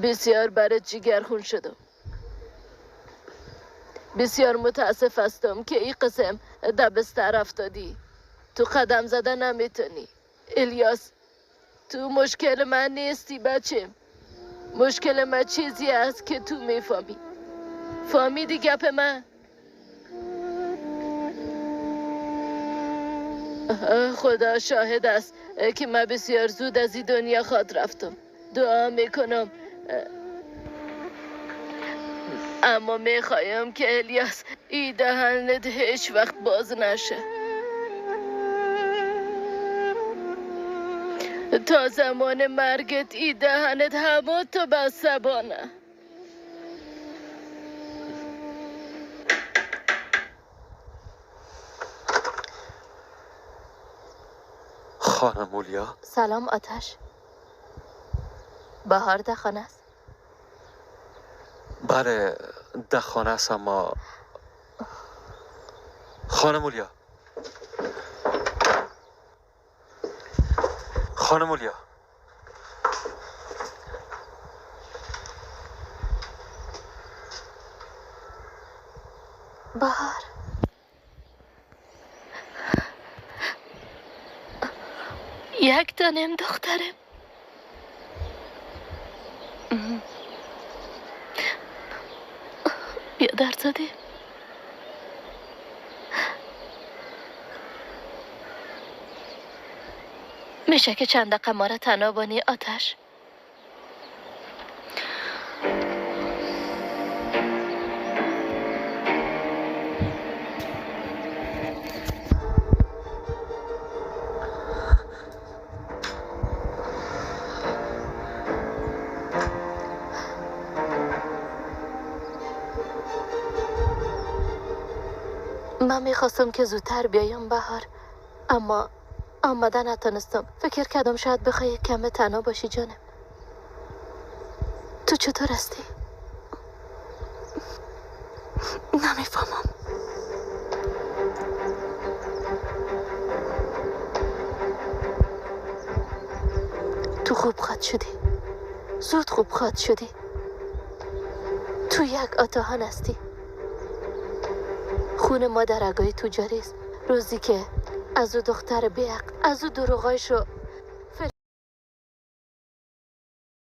بسیار برای جگرخون شدم. بسیار متاسف هستم که این قسم در بستر افتادی. تو قدم زده نمیتونی. الیاس، تو مشکل من نیستی بچه. مشکل من چیزی است که تو میفهمی. فهمیدی گپ من؟ خدا شاهد است که من بسیار زود از این دنیا خواد رفتم. دعا میکنم، اما میخوایم که الیاس ای دهنت هیچ وقت باز نشه. تا زمان مرگت ای دهنت همه تو بسبانه. خانم اولیا. سلام آتش. بهار در خانه است؟ بله در خانه است، اما خانم اولیا، خانم اولیا، بهار، یک دانم دخترم. بیا در زده. میشه که چند دقیقه ما را تنها بانی آتش؟ من میخواستم که زودتر بیایم بهار، اما آمده نتانستم. فکر کردم شاید بخوای کم تنها باشی جانم. تو چطور هستی؟ نمیفهمم. تو خوب خواد شدی، زود خوب خواد شدی. تو یک آتاهان هستی. خون ما در رگای تو جاری است. روزی که از او دختر بیعقل، از او دروغایش و